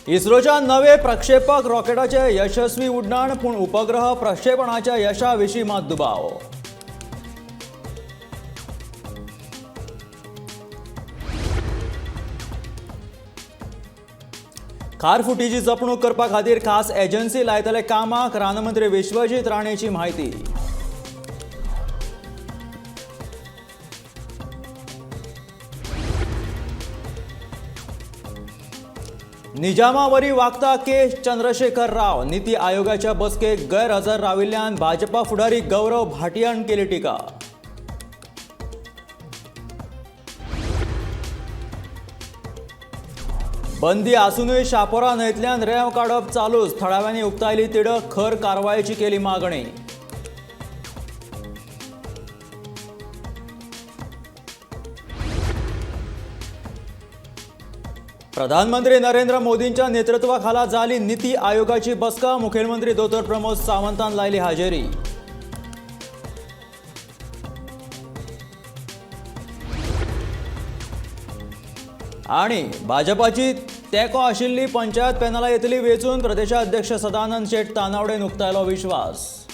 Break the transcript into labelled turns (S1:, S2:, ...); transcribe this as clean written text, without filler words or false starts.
S1: इस्रोच्या नवे प्रक्षेपक रॉकेटाचे यशस्वी उड्डाण, पूण उपग्रह प्रक्षेपणाच्या यशा विशीं मात दुबाव. खारफुटीची जपणूक करपा खातीर खास एजन्सी लायतले कामाक, रानमंत्री विश्वजीत राणेची म्हायती. निजामावरी वागता के चंद्रशेखर राव, नीती आयोगाच्या बसकेक गैरहजर राविल्ल्यान भाजपा फुडारी गौरव भाटियान केली टिका. बंदी आसूनय शापोरा न्हंयतल्यान रेंव काडप चालूच, थळाव्यांनी उक्तायली तिडक, खर कारवायेची केली मागणी. प्रधानमंत्री नरेंद्र मोदींच्या नेतृत्वाखाला झाली नीती आयोगाची बसका, मुखेलमंत्री दोतोर प्रमोद सावंतान लायली हाजेरी. आणि भाजपाची तेंको आशिल्ली पंचायत पॅनला येतली वेंचून, प्रदेशाध्यक्ष सदानंद शेट तानावडेन उक्तायलो विश्वास.